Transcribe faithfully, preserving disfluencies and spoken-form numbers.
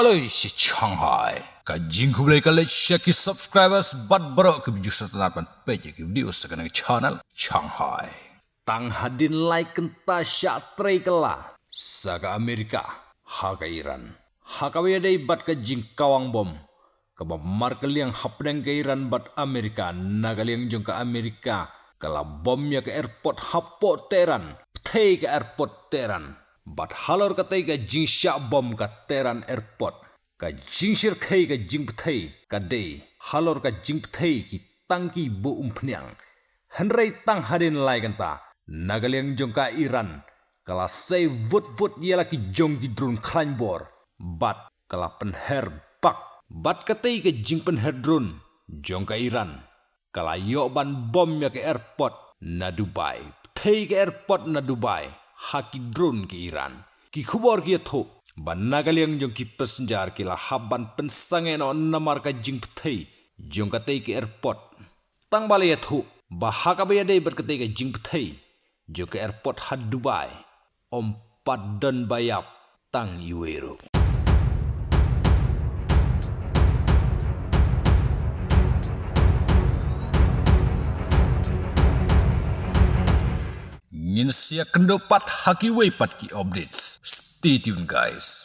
Lei shi Shanghai. Ka jingkhublei ka leit sha ki subscribers bad baroh ki views sa tang ban peit ïa ki video sa kane ka channel Shanghai. Tang hadien lai kynta shah trei kylla sa ka Amerika ha ka Iran, ha kaba ïadei bad ka jingkawang bom kaba markylliang hapdeng ka Iran bad Amerika. Na ka liang jong ka Amerika ka la bom ïa ka airport hapoh Tehran, pyrthei ka airport Tehran. Bad halor katei ka jingshah bom ka Tehran airport, ka jingshyrkhei ka jingpyrthei ka dei halor ka jingpyrthei ki tang ki buh umphniang. Hynrei tang hadien lai kynta, na ka liang jong ka Iran ka la sei vut vut ïa la ki jong ki drone khlaiñ bor bad ka la pynher bak. Bad katei ka jingpynher drone jong ka Iran ka la ïoh ban bom ïa ka airport na Dubai, pyrthei ka airport na Dubai ha ki drone ki Iran. Ki khubor ki ïathuh ba na ka liang jong ki passenger ki la hap ban pynsangeh noh namar ka jingpyrthei jong katei ka airport. Tang ba la ïathuh ba ha kaba ïadei bad katei ka jingpyrthei jong ka airport ha Dubai, ym pat don ba ïap tang iwei ruh. Ngin sa ïakynduh pat ha kiwei pat ki updates. Stay tuned, guys.